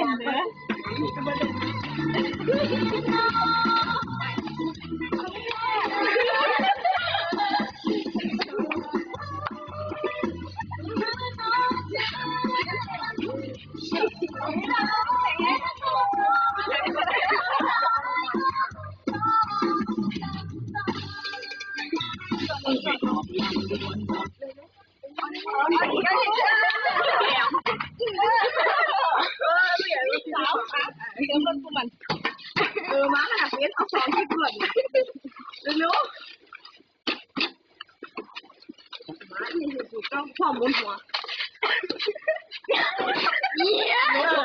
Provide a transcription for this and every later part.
ເດີ. ເອີ ມາຂະໜາດເປັນເອົາສອງທີ່ເພື່ອນເລັວໆ ມານີ້ຄືເຈົ້າຄວາມໝູນຫົວ ເອີ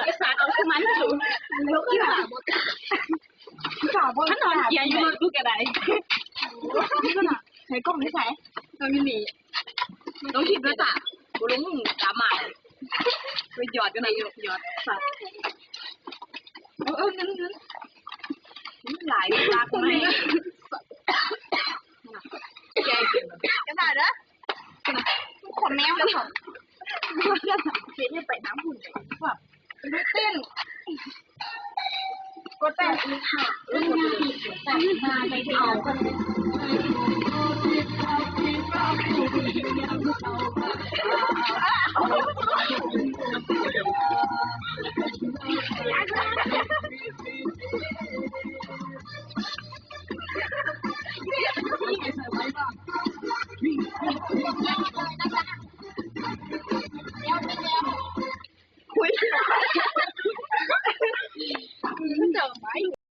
ໄອ້ສາດເອົາຄືມັນ ເລັວຂະໜາດ ຂາບໍ່ ຂະໜາດເກຍຢູ່ລົດກູກະໄດ້ ໃສ່ກ້ອງໄດ້ໃສ ເອົາຢູ່ນີ້ ຕ້ອງຄິດເດີ ຕາບໍ່ລົງຕາມມາ ໄປຢອດຢູ່ໃນ ຢອດ ຢອດ ເອີ ເອີ ນັ້ນ ນັ້ນ ຫຼາຍຫຼາກໄມ້ ແກະກິນ ກະໄດ້ເດີ ຄົນແນວແລ້ວ ເຮັດໃຫ້ໄປນຳພຸ້ນ ແບບ ເຕັ້ນ ກົດແປ້ງອີກຄ່ະ ເອີ ກົດແປ້ງອີກ ມາໄປເອົາກ່ອນ.